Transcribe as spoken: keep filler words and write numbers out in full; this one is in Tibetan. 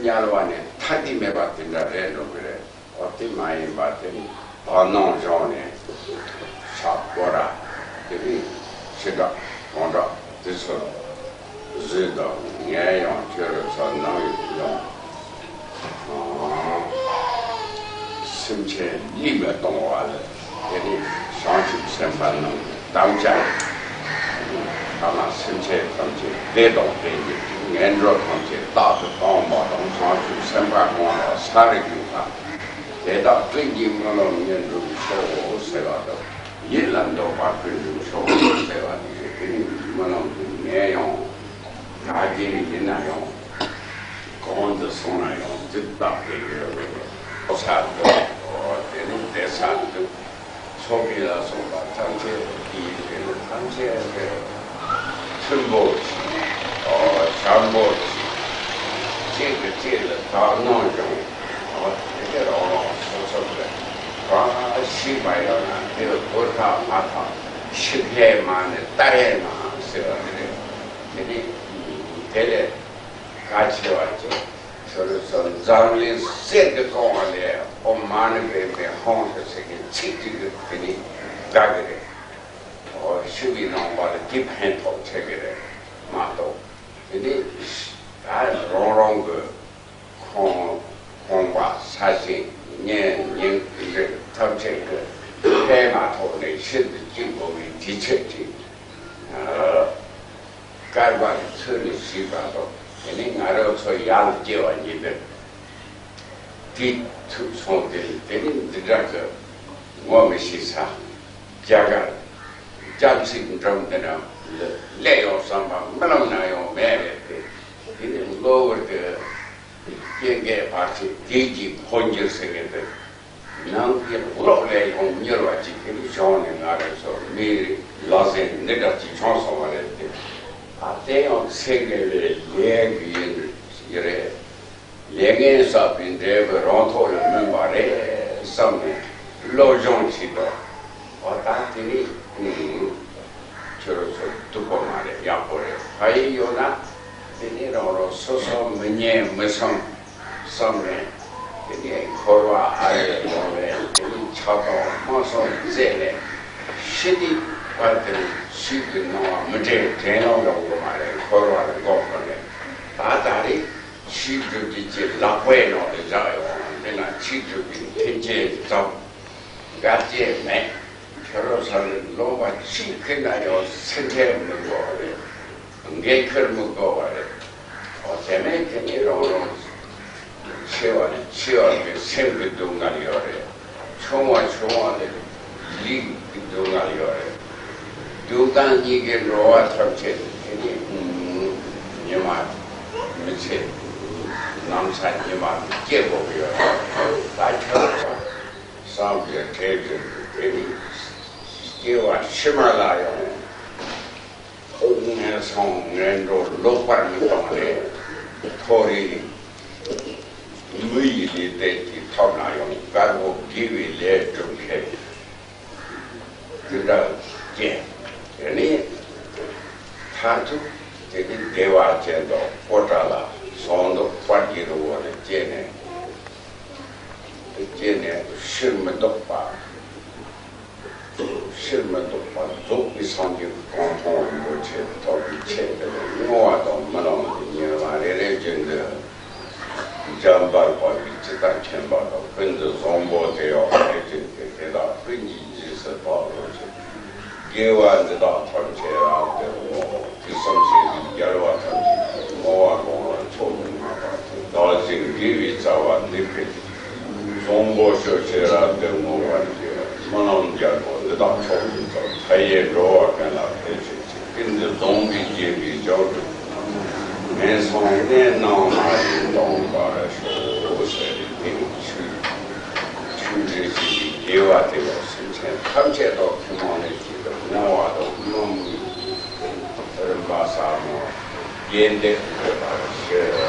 དམྱལ་བ་ནས་ཐར་གྱི་མེད་པ་དེ་འདྲ་རེད་འགྲོ་གི་རེད། འོ་དེ་མ་ཡིན་པ་དེ་ནི་བར་སྣང་གཞུང་ནས་ཕྱག་སྐོར་ར་དེ་ནི་ཕྱི་དགྲ་གང་དགྲ་དེ་ཚོ་བཟོས་དང་། ངས་ཡང་ཁྱོད་རང་ཚོ་ནང་ཡོང་སེམས་ཅན་ལུས་མེད་གཏོང་བ་ལ། དེ་ནི་བྱང་ཆུབ་སེམས་དཔའ་རྣམས་ཀྱི་དམ་བཅའ། ཐ་མ་སེམས་ཅན་ཐམས་ཅད་བདེ་དང་ལྡན་གྱི་ངན་འགྲོ་ཐམས་ཅད་རྟག་ཏུ་སྟོངས་པ་དང་། བྱང་ཆུབ་སེམས་དཔའ་གང་ལ་ས་རུ་གྱུར་པ། དེ་དག་ཀུན་གྱི་སྨོན་ལམ་ཉེར་འགྲུབ་ཤོག་ཟེར་བ་དང་། ཡིད་ལ་འདོད་པ་ཀུན་འགྲུབ་ཤོག་ཟེར་བ་དེ་དེ་ནི་སྨོན་ལམ་དེ་ངས་ཡང་ག་གེ་ཡིན་ན་ཡང་གང་དུ་སོང་ན་ཡང་ཙིག་ཏག་གེ་ཡོད་རེད། ས་འདུག་དེ་ནི་བསྡད་ས་འདུག་ཚོགས་པའི་ལ་སོགས་པ་ཐམས་ཅད་ཀྱི་རེ་བ་ཐམས་ཅད་རེ་མཐུན་པོ་ཞིག་ཨོ་བྱམས་པོ་ཞིག་གཅིག་གིས་གཅིག་ལ་དག་སྣང་སྦྱོང་ཨོ་དེ་ག་རང་རང་སོ་སོ་གི་གང་ཞིག་མ་ཡོང་ན་དེ་གོ་ཐག་མ་ཐག་ཤི་ཁའི་མ་ནི་ལྟ་རེ་མ་ཟེར་བ་དེ་རེད། དེ་ནི་དེ་ལས་གལ་ཆེ་བ་ཅིག་ཁྱོད་རང་ཚོ་འཛམ་གླིང་གསེར་གྱིས་བཀང་བ་ལས་ཨོ་མ་ནི་བེ་མེ་ཧོང་ཞེས་ཟེར་གྱི་ཚིག་གཅིག་གིས་དེ་ནི་དགའ་གི་རེད། ཨོ་ཤི་བའི་ནང་པ་ལ་དེ་ཕན་ཐོགས་ཆེ་གི་རེད་མ་གཏོགས། དེ་ནི་ད་རང་རང་གི་ཁང་ཁང་པ་ས་ཞིང་གཉེན་ཉེ་རིགས་ཐམས་ཅད་ཀྱི་ཕན་མ་ཐོགས་ནས་ཤིན་ཏུ་སྐྱིད་དགོས་པའི་དུས་ཚོད་ཅིག་སྐལ་བ་ལ་ཚུར་ལ་ཞུས་པ་དང་། དེ་ནི་ང་རང་ཚོ་ཡར་ལ་སྐྱེ་བ་ཉིད་དུ་དེ་ཐུག་སོང་སྟེ། དེ་ནི་འདི་འདྲ་གི་ངོ་མི་ཤེས་ས་རྒྱ་གར་རྒྱ་མཚོའི་འགྲམ་འདི་ན་སླེབས་ཡོང་བསམ་པ་རྨི་ལམ་ན་ཡང་མེད་པས། དེ་དེ་ནི་གློ་བུར་དུ་སྐྱེ་འགས་བར་ཆད་བདེ་སྐྱིད་འཕོ་འགྱུར་ཟེར་མཁན་དེ། ནང་གི་གློག་ལས་ཡང་མྱུར་བ་ཅིག་གིས་བྱུང་ནས་ང་རང་ཚོ་མིའི་ལག་ཟིན་འདི་འདྲ་ཅིག་བྱུང་སོང་བ་རེད་དེ། ད་དེ་ཡང་ཚེ་འགལ་བའི་ལས་ཀྱི་ཡིན་རེད། ལས་ངན་བསགས་པའི་འབྲས་བུ་རང་ཐོག་ལ་སྨིན་པ་རེད་བསམ་ནས་སློབ་སྦྱོང་བྱེད་དོ། འོ་ད་དེ་ནི་ཁྱོད་རང་ཚོ་སྡུག་པོ་མ་རེད། ཡག་པོ་རེད། ཕ་ཡུལ་ཡོད་ན་དེ་ནི་རང་རང་སོ་སོ་མི་ཉན་མི་བསམ་བསམ་ནས། དེ་ནས་འཁོར་བ་ཨ་རེ་ཡོང་བས། དེ་ནས་ཆགས་སྡང་དམག་ཟོང་རྩད་ནས་ཤི་དུས་བར་དེར་ཆོས་ཀྱི་སྣང་བ་མི་དྲན་དྲན་སྣང་ཡོང་གི་མ་རེད། འཁོར་བ་ལ་འགོག་དགོས་ནས། ད་ད་རེས་ཆོས་སྒྲུབ་ཀྱི་ལག་པའི་ནང་དུ་བཞག་ཡོང་བ་འདི་ན་ཆོས་སྒྲུབ་པའི་མཐུན་རྐྱེན་ཙམ་འགལ་རྐྱེན་མེད། ཁྱོད་རང་ཚོ་ལ་ལུང་པ་གཅིག་ཁུར་ན་ཡང་སེམས་ཁྲལ་མི་དགོས་པ་རེད། འགན་འཁུར་མི་དགོས་པ་རེད། འོ་དེ་མིན་དེ་ནི་རང་རང་ཆེ་བ་ནས་ཆེ་བ་གི་སེམས་ཀྱི་སྡུག་བསྔལ་ཡོད་རེད། ཆུང་བ་ཆུང་བ་ལས་ལུས་ཀྱི་སྡུག་བསྔལ་ཡོད་རེད། སྡུག་དང་གཉིས་ཀའི་འགྲོ་བ་ཐམས་ཅད་དེ་ནི་ཉི་མ་མི་ཚེ་ནམ་ཚ་ཉི་མ་སྐྱེལ་དགོས་ཀྱི་ཡོད་རེད། ད་ཁྱོད་རང་བསམ་པའི་གྲལ་དུ་དེ་ནི་སྐྱེ་བ་ཕྱི་མ་ལ་ཡང་ངན་སོང་ངན་འགྲོ་ལོག་པར་མི་གཏོང་བའི་མཐོ་རིས་མི་ཡི་ལུས་རྟེན་གྱི་ཐོབ་ན་ཡང་དཀར་པོ་དགེ་བའི་ལས་སྒྲུབ་མཁན་དེ་འདྲ་ཅན། དེ་ནི་མཐར་ཐུག་དེ་ནི་བདེ་བ་ཅན་དུ་པོ་ཏ་ལ་ཟངས་མདོག་དཔལ་གྱི་རི་བོ་ལ་སྐྱེས་ནས། སྐྱེས་ནས་ཕྱིར་མི་ལྡོག་པ། ཕྱིར་མི་ལྡོག་པ་རྫོགས་པའི་སངས་རྒྱས་ཀྱི་གོ་འཕང་རིན་པོ་ཆེ་ཐོབ་པའི་ཆེད་དུ་བསྔོ་བ་དང་སྨོན་ལམ་གྱི་ཉེར་ལེན་རེ་རེ་བཞིན་དུ། འཇམ་དཔལ་དཔའ་བོས་ཇི་ལྟར་མཁྱེན་པ་དང་། ཀུན་ཏུ་བཟང་པོ་དེ་ཡང་དེ་བཞིན་ཏེ། དེ་དག་ཀུན་གྱི་རྗེས་སུ་བདག་སློབ་ཅིང་། དགེ་བ་འདི་དག་ཐམས་ཅད་རབ་ཏུ་བསྔོ། དུས་གསུམ་གཤེགས་པའི་རྒྱལ་བ་ཐམས་ཅད་ཀྱིས། བསྔོ་བ་གང་ལ་མཆོག་ཏུ་བསྔགས་པ་དེས། བདག་བཞིན་དགེ་བའི་རྩ་བ་འདི་ཕུལ་ཏེ། བཟང་པོ་སྤྱོད་ཕྱིར་རབ་ཏུ་བསྔོ་བར་བགྱི། སྨོན་ལམ་རྒྱལ་པོ་འདི་དག་མཆོག་ཏུ་བརྩམས། མཐའ་ཡས་འགྲོ་བ་ཀུན་ལ་ཕན་ཕྱིར་བགྱི། ཀུན་ཏུ་བཟང་པོས་བརྒྱན་པའི་ཞབས་ཏུ། ངན་སོང་གནས་རྣམས་མ་ལུས་སྟོངས་པར་ཤོག་ཟེར་ཏེ། དེ་ནི་ཆོས་ཆོས་འབྲེལ་བྱེད་པའི་དགེ་བ་དེ་ལ་སེམས་ཅན་ཐམས་ཅད་དང་ཐུན་མོང་ལས་བྱེད་དུ་བསྔོ་བ་དང་སྨོན་ལམ་རིམ་པ་གསར་མ་རྒྱས་འདེབས་དགོས་པར་ཞུ།